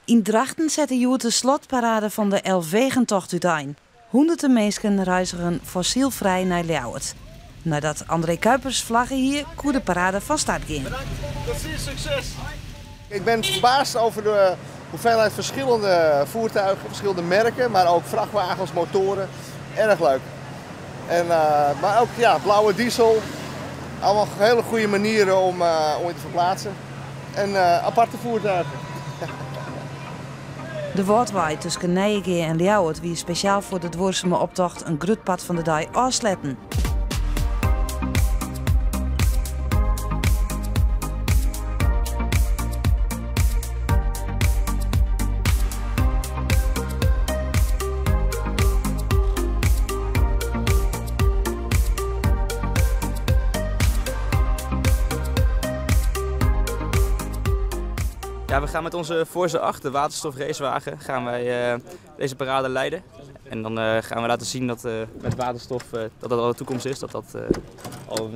Yn Drachten sette hjoed de slotparade fan de Elfwegentocht útein. Hûnderten minsken reizigen fossylfrij nei Ljouwert. Neidat André Kuipers flagge hie, koe de parade fan start gean. Bedankt, tot ziens, succes! Ik ben verbaasd over de hoeveelheid verschillende voertuigen, verschillende merken, maar ook vrachtwagens, motoren. Erg leuk. En, maar ook ja, blauwe diesel. Allemaal hele goede manieren om je te verplaatsen. En aparte voertuigen. De Wâldwei tusken Nijegea en Ljouwert wie spesjaal foar de duorsume optocht in grut part fan de dei ôfsletten. Ja, we gaan met onze Forza 8, de waterstofracewagen, gaan wij deze parade leiden. En dan gaan we laten zien dat met waterstof dat dat al de toekomst is. Dat dat al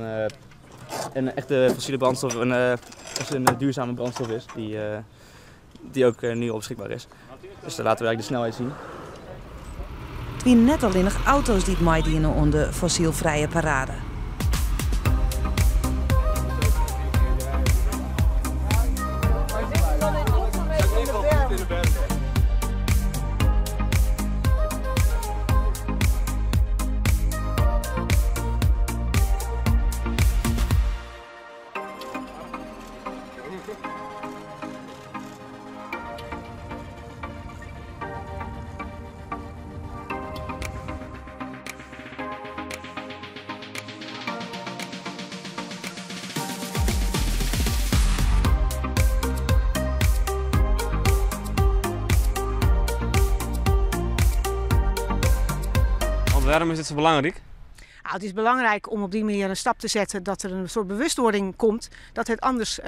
een echte fossiele brandstof, een duurzame brandstof is, die ook nu al beschikbaar is. Dus dan laten we eigenlijk de snelheid zien. Het wie net alleen nog auto's die het meedienen om de fossielvrije parade. Want waarom is dit zo belangrijk? Het is belangrijk om op die manier een stap te zetten dat er een soort bewustwording komt dat het anders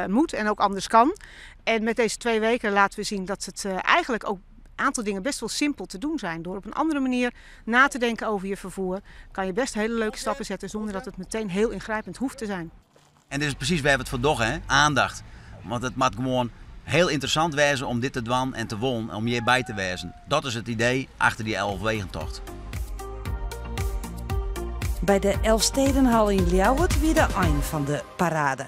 moet en ook anders kan. En met deze 2 weken laten we zien dat het eigenlijk ook een aantal dingen best wel simpel te doen zijn. Door op een andere manier na te denken over je vervoer kan je best hele leuke stappen zetten zonder dat het meteen heel ingrijpend hoeft te zijn. En dit is precies waar we het voor doen, hè? Aandacht. Want het moet gewoon heel interessant wezen om dit te doen en te wonen, om hierbij te wezen. Dat is het idee achter die Elfwegentocht. Bij de Elfstedenhal in Ljouwert wie de eind van de parade.